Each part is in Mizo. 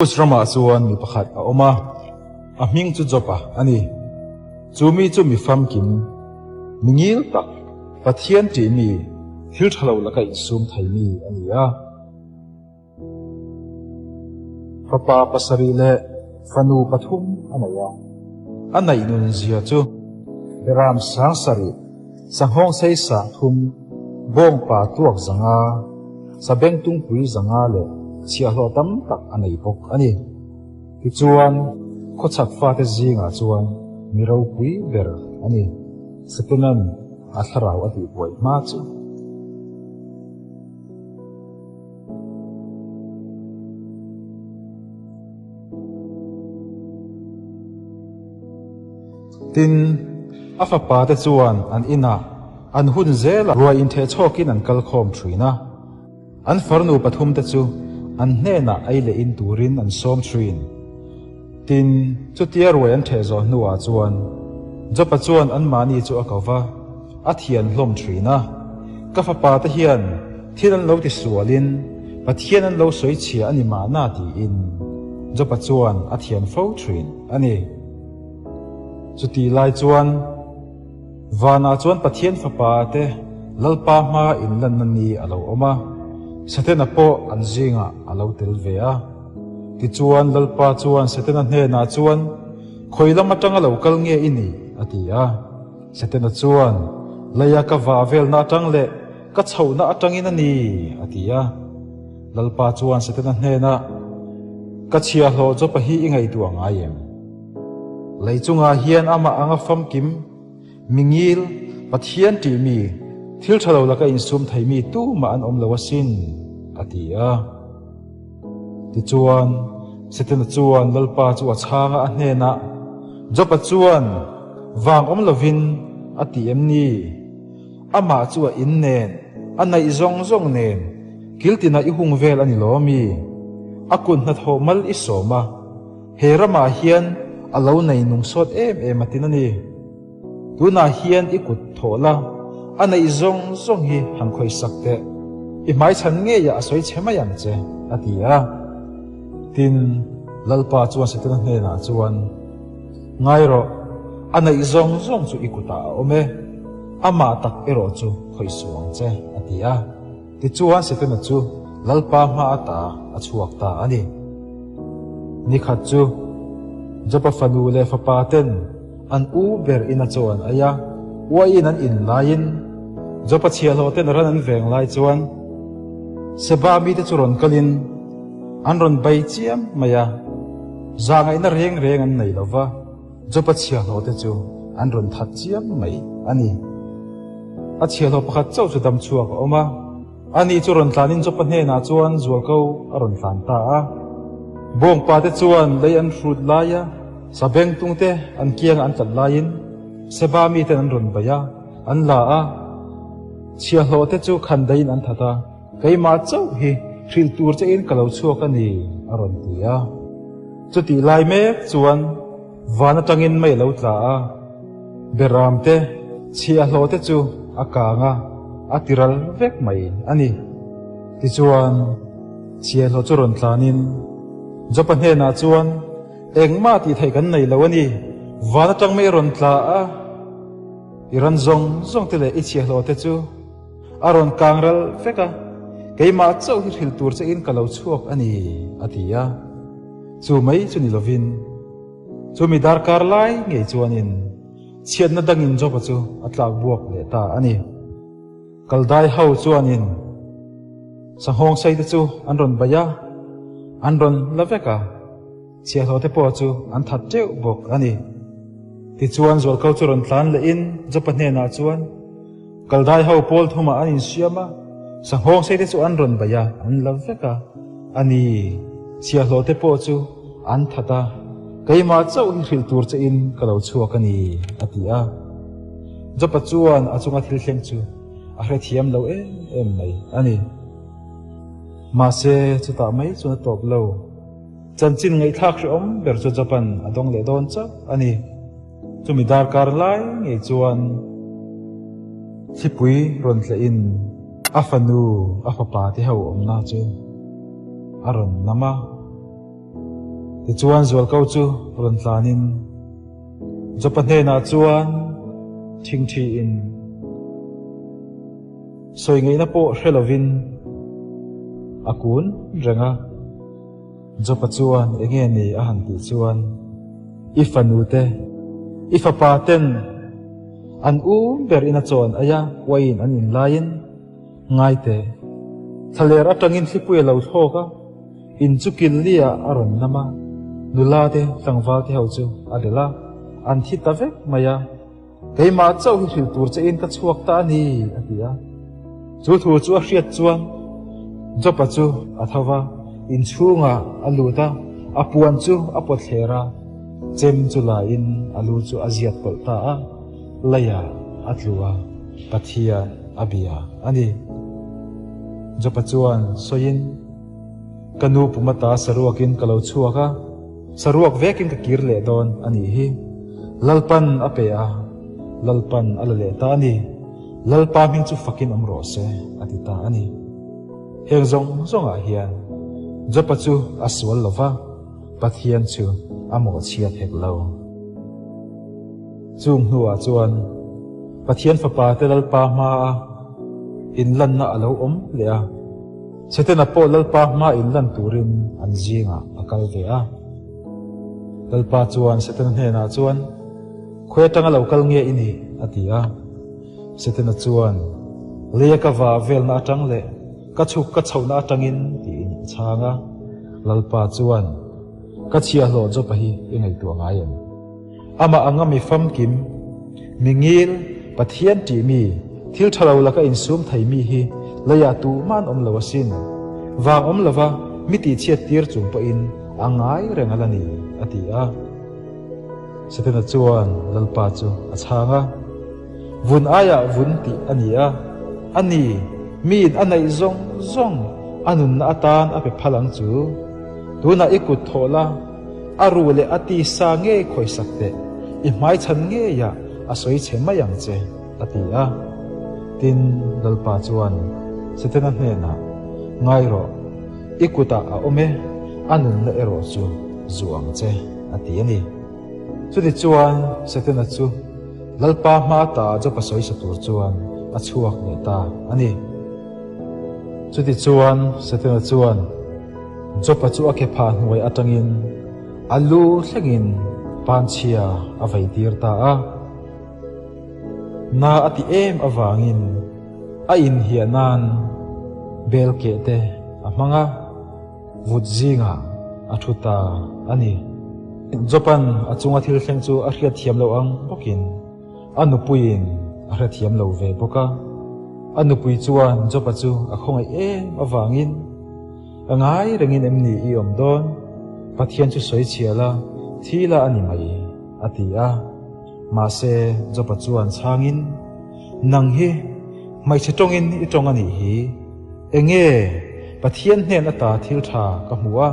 Us ramah chuan mi pakhat a awm a, a hming chu Job-a a ni. Chu mi chu mi famkim, mi ngil tak, Pathian ṭih mi, thil ṭha lo laka insum thei mi a ni a. Fapa pasarih leh fanu pathum a nei a. A naih nun zia chu Beram sangsarih, sanghawng sei sangthum, bawngpa tuak zanga, sabengtungpui zanga leh chhiahhlawh tam tak a nei bawk a ni. Tichuan, khawchhak fate zingah chuan mi ropui ber a ni. Satanan a thlarau a tihbuai hma chu. Tin, a fapate chuan an inah an hun zela ruai intheh chhawkin an kal khawm thin a. An farnu pathumte chu an hnenah ei leh in turin an sawm thin. Tin, chutia ruai an theh zawh hnuah chuan Jopa chuan anmahni chu a ko va, a thian hlawm thin a. Ka fapate hian thil an lo ti sualin Pathian an lo sawi chhia a ni mahna tiin Jopa chuan a thian fo thin a ni. Chutih lai chuan Vanah chuan Pathian Fapa te Lalpa hma inlanna ni a lo awm a, Setana pawh an zingah a lo tel ve a. Tichuan Lalpa chuan Setana hnenah chuan, Khawi lam atanga lo kal nge i nih? a ti a. Setana chuan, Leia ka vah velna atang leh ka chhohna atangin a ni, a ti a. Lalpa chuan Setana hnenah, Ka chhiahhlawh chawpa hi i ngaihtuah ngai em? Lei chungah hian amah anga famkim, mingil, Pathian ṭihmi, thil ṭha lo laka insum theimi tumah an awm lo asin, a ti a. Tichuan, Setana chuan Lalpa chu a chhang a, a hnenah, Job-a chuan vang awm lovin a ti em ni? Amah chu a in nen, a naih zawng zawng nen, kil tinah i hung vel a ni lo ami? A kut hnathawh mal i sawm a. He ramah hian a lo nei nung sawt em em a tin a ni. Tunah hian i kut thawh la, a neih zawng zawng hi han khawihsak teh. I hmaichhan ngeiah a sawi chhe mai ang che, a ti a. Tin, Lalpa chuan Setana hnenah chuan, Ngai rawh, a neih zawng zawng chu i kutah a awm e, amah tak erawh chu khawih suh ang che, a ti a. Tichuan Setana chu Lalpa hma ata a chhuak ta a ni. Nikhat chu Jopa fanu leh fapa ten an u ber in a chaw an ei a, uaiin an in laiin Jopa chhiahhlawh ten ran an veng lai chuan Seba mite chu rawn kalin an rawn bei chiam mai a, zahngaihna reng reng an nei lo va. Jopa chhiahhlawh te chu an rawn that chiam mai a ni. A chhiahhlawh pakhat chauh chu dam chhuak a awm a, ani chu rawn tlanin Jopa hnenah chuan zualko a rawn tlan ta a. Bawngpa te chuan lei an hrut lai a, sabengtung te an kianga an tlat laiin Seba miten an rawn bei a, an la a. Chhiahhlawh te chu khandaiin an that a. Keimah chauh hi hrilh tur che in ka lo chhuak a ni, a rawn ti a. Chutih lai mek chuan van atangin mei a lo tla a, Beram te, chhiahhlawh te chu a kang a, a ti ral vek mai a ni. Tichuan, chhiahhlawh chu rawn tlanin Jopa hnenah chuan, Engmah tih theih kan nei lo a ni, van atang mei a rawn tla a, i ran zawng zawng te leh i chhiahhlawh te chu, A rawn kang ral vek a, keimah chauh hi hrilh tur che in ka lo chhuak a ni, a ti a. Chu mai chu ni lovin, chu mi darkar lai ngei chuanin chhiatna dangin Job-a chu a tlak buak leh ta a ni. Kaldai ho chuanin sanghawng sei te chu an rawn baih a, an rawn la vek a. Chhiahhlawh te pawh chu an that teuh bawk a ni. Tichuan zualko chu rawn tlan lehin Jopa hnenah chuan, Kaldai ho pawl thumah an insiam a, sanghawng sei te chu an rawn baih a, an la vek a, a ni. Chhiahhlawh te pawh chu an that a, keimah chauh hi hrilh tur che in ka lo chhuak a ni, a ti a. Jopa chuan a chunga thil thleng chu a hrethiam lo em em mai a ni. Mahse, chutah mai chuan a tawp lo. Chanchin ngaihthlak hrehawm ber chu Japan a dawng leh dawn chauh a ni. Chumi darkar lai ngei chuan thlipui rawn tlehin a fanu a fapa te ho awmna chu a rawn nam a. Tichuan zualko chu rawn tlanin Jopa hnenah chuan thingthiin sawi ngaihna pawh hre lovin a kun reng a. Jopa chuan enge ni a han tih chuan, I fanu te, i fapa ten an u ber in a chawn aia uaiin an in laiin ngai teh. Thlaler atangin thlipui a lo thlawk a, in chu kil li ah a rawn nam a, nula te tlangval te ho chu a delh a, an thi ta vek mai a. Keimah chauh hi hrilh tur che in ka chhuak ta a ni, a ti a. Chu thu chu a hriat chuan Jopa chu a tho va, inchhungah a lut a, a puan chu a pawt thler a, chem chu la in a lu chu a ziat tawlh ta a, leiah a tlu a, Pathian a bia a ni. Jopa chuan sawiin, Ka nu pumata saruakin ka lo chhuak a, Saruak vekin ka kir leh dawn a nih hi. Lalpan a pe a, Lalpan a la leh ta a ni. Lalpa hming chu fakin awm rawh se, a ti ta a ni. Heng zawng zawngah hian Jopa chu a sual lo va, Pathian chu a mawhchhiat hek lo. Chung hnuah chuan Pathian Fapa te Lalpa hmaa inlanna a lo awm leh a. Setana pawh Lalpa hma in lan turin an zingah a kal ve a. Lalpa chuan Setana hnenah chuan, Khawi atanga lo kal nge i nih? a ti a. Setana chuan, Leia ka va velna atang leh ka chhuk ka chhohna atangin tiin a chhang a. Lalpa chuan, Ka chhiahhlawh Jopa hi i ngaihtuah ngai em? Amah anga mi famkim, mi ngil, Pathian ṭih mi, thil ṭha lo laka insum thei mi hi leiah tuhmah an awm lo asin. Vang awm lova mi tihchhiat tir chung pawhin a ngai reng a la ni, a ti a. Setana chuan Lalpa chu a chhang a, Vun aiah vun tih a ni a, a ni, miin a neih zawng zawng a nunna atan a pe phal ang chu. Tunah i kut thawh la, A ru leh a tisa ngei khawisak teh, i hmaichhan ngeiah a sawi chhe mai ang che, a ti a. Tin, Lalpa chuan Setana hnenah, Ngai rawh, i kutah a awm e, a nunna erawh chu zu ang che, a ti a ni. Chutichuan, Setana chu Lalpa hma ta Jopa sawisa tur chuan a chhuak leh ta a ni. Chutichuan, Setana chuan Jopa chu a kephah hnuai atangin a lu thlengin panchhia a vei tir ta a. Na a ti em avangin a inhiah nan bel keh te a hmang a, vut zingah a thu ta a ni. Jopa'n a chunga thil thleng chu a hriatthiam loh ang bawkin A nupuiin a hrethiam lo ve bawk a. A nupui chuan Jopa chu a khawngaih em avangin, A ngai rengin em ni i awm dawn? Pathian chu sawi chhia la, thi la a ni mai, a ti a. Mahse, Jopa chuan chhangin, Nang hi hmeichhe tawngin i tawng a nih hi. Enge Pathian hnen ata thil tha ka hmu a,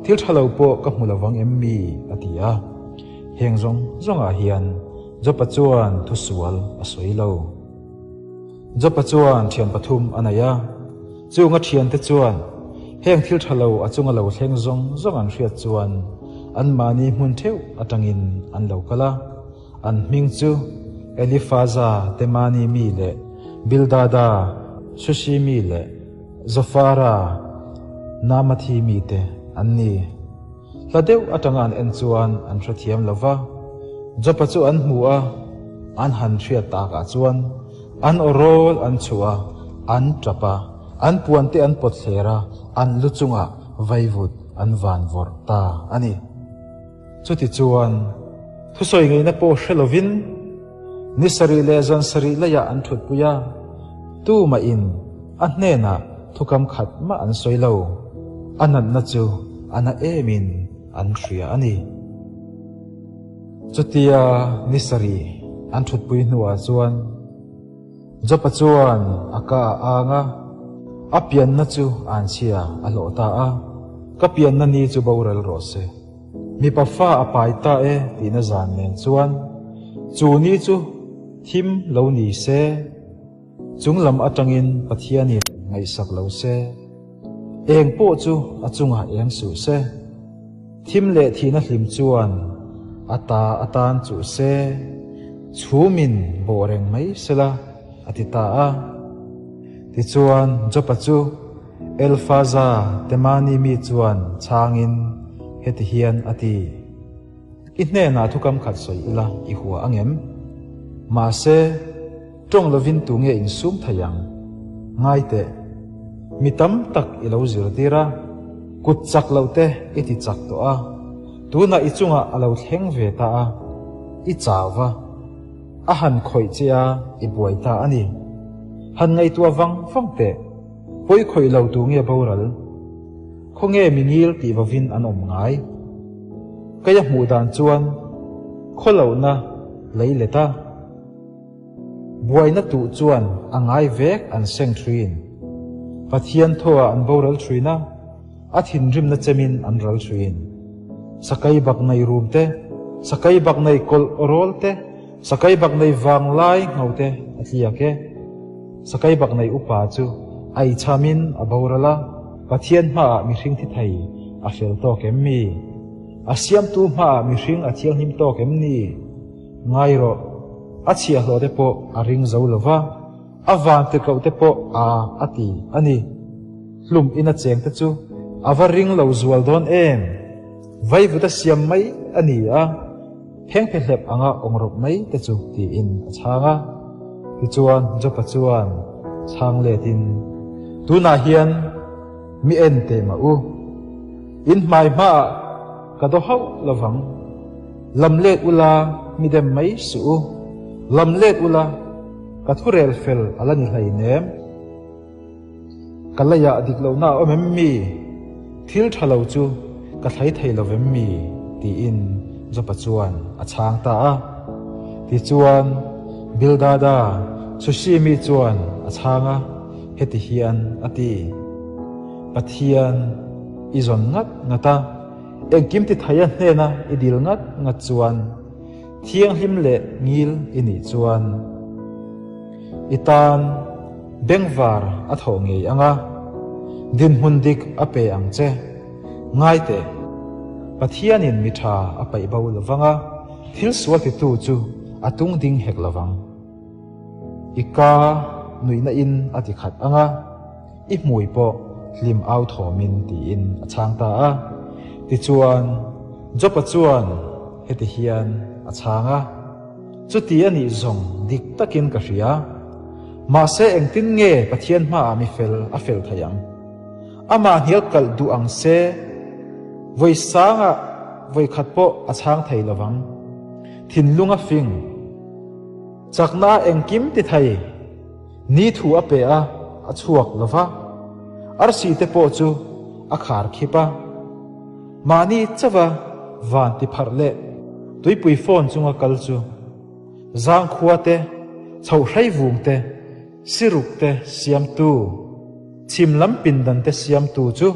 thil tha lo pawh ka hmu lovang em mi? a ti a. Heng zawng zawngah hian Jopa chuan thusual a sawi lo. Jopa chuan thian pathum a nei a, chunga thiante chuan heng thil tha lo a chunga lo thleng zawng zawng an hriat chuan anmahni hmun theuh atangin an lo kal a. An hming chu Elifaza Temani mi leh Bildada Shushi mi leh Zofara Naamathi mite an ni. Hla deuh atanga an en chuan an hrethiam lo va, Jopa chu an hmu a, an han hriat takah chuan an aw rawl an chhuah a, an tap a, an puante an pawt thler a, an lu chungah vaivut an van vawrh ta a ni. Chutichuan, thusawi ngaihna pawh hre lovin ni sarih leh zan sarih leiah an thutpui a, tumahin a hnenah thukam khat mah an sawi lo, a natna chu a na emin an hria a ni. Chutia ni sarih an thutpui hnuah chuan Jopa chuan a ka a ang a, a pianna chu anchhia a hlawh ta a, Ka pianna ni chu boral rawh se. Mipa fa a pai ta e tihna zan nen chuan chu ni chu thim lo ni se, chung lam atangin Pathianin ngaihsak lo se, eng pawh chu a chungah eng suh se. Thim leh thihna hlim chuan a ta atan chuh se, chhumin bawh reng mai sela, a ti ta a. Tichuan Jopa chu Elfaza Temani mi chuan chhangin heti hian a ti, I hnenah thukam khat sawi ila i hua angem? Mahse, Tawng lovin tu nge insum thei ang? Ngai teh. Mi tam tak i lo zirtir a, kut chak loh te i ti chak tawh a, tunah i chungah a lo thleng ve ta a, i chau va, a han khawih che a, i buai ta a ni. Han ngaihtuah vang vang teh, pawi khawih lo tu nge boral? Khawnge mi ngil tih vovin an awm ngai? Kei a hmuh dan chuan khawlohna lei let a. Buaina tuh chuan a ngai vek an seng thin. Pathian thawah an boral thin a, a thinrimna chemin an ral thin. Sakai bak nei rum te, sakai bak nei kawlh rawl te, sakai bak nei vanglai ngho te a tliak e. Sakai bak nei upa chu ai chamin a boral a, Pathian hmaah mihring thi thei a fel tawk em mi? A siamtu hmaah mihring a thianghlim tawk em ni? Ngai rawh, a chhiahhlawh te pawh a ring zo lo va, a van tirhkoh te pawh a a ti a ni. Hlum ina cheng te chu a va ring lo zual dawn em? Vaivut a siam mai a ni a, phengphe hlep anga awng rawp mai te chu tiin a chhang a. Tichuan Jopa chuan chhang letin, Tunah hian mi en teh mah u, in hmai hmaah ka daw hauh lo vang. Lam let ula mi dem mai suh u. Lam let ula ka thurel fel a la ni hleinem. Ka leiah dik lohna a awm em mi? Thil tha lo chu ka thlei thei lo vem mi? tiin Jopa chuan a chhang ta a. Tichuan Bildada Sushimi chuan a chhang a, heti hian a ti, Pathian i zawn ngat ngat a. Engkim ti thei a hnena i dil ngat ngat chuan thianghlim leh ngil i nih chuan i tan bengvar a thawh ngei ang a, dinhmun dik a pe ang che. Ngai teh, Pathianin mi tha a paih bo lo vang a, thil sual titu chu a tung ding hek lo vang. I ka nuihna in a ti khat ang a. I hmui pawh hlim au thawmin tiin a chhang ta a. Tichuan, Jopa chuan heti hian a chhang a, Chuti a nih zawng dik takin ka hria. Mahse engtin nge Pathian hmaah mi fel a fel thei ang? Amah hnial kalh duh ang se, vawi sangah vawi khat pawh a chhang thei lovang. Thinlung a fing. Chakna a engkim ti thei. Ni thu a pe a, a chhuak lo va. Arsi te pawh chu a khar khip a. Mahni chauha van ti pharh leh tuipui phone chunga kal chu zangkhua te, chhohhrei vung te, siruk te siamtu, chhim lam pindan te siamtu chu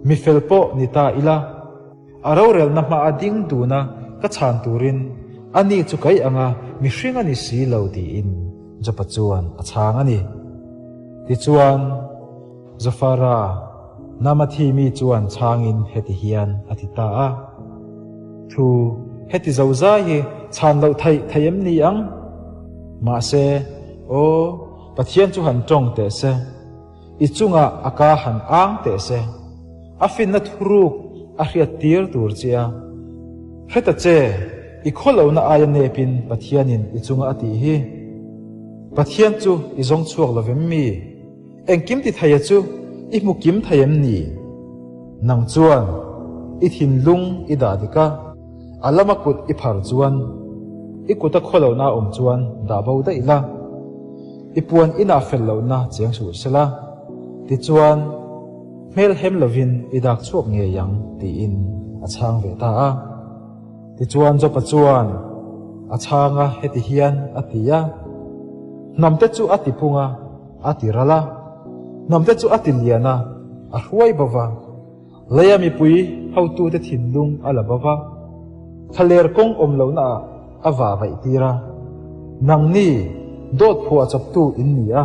mifel pawh ni ta ila. A rorelna hma a ding dun a, ka chhan turin a ni chu kai anga mihring a ni si lo tiin Jopa chuan a chhang a ni. Tichuan, Zofara, Namathi mi chuan chhangin heti hian a ti ta a, Thu heti zozai hi chhan loh theih thei em ni ang? Mahse, aw, Pathian chu han tawng teh se. I chungah a ka han ang teh se. A finna thuruk a hriat tir tur che a. Hre ta che, i khawlohna aia nepin Pathianin i chunga a tih hi. Pathian chu i zawng chhuak lo vem mi? Engkim ti theia chu i hmu kim thei em ni? Nang chuan i thinlung i dah dik a, a lama kut i phar chuan i kuta khawlohna a awm chuan dah bo daih la. I puan inah fel lohna cheng suh sela, tichuan hmel hem lovin i dak chhuak ngei ang tiin a chhang ve ta a. Tichuan Jopa chuan a chhang a, heti hian a ti a, Hnamte chu a tipung a, a ti ral a, hnamte chu a ti lian a, a hruai bo va, leia mipui hotute thinlung a la bo va, thlaler kawng awm lohnaah a va vaih tir a, nangni dawt phuah chawptu in ni a.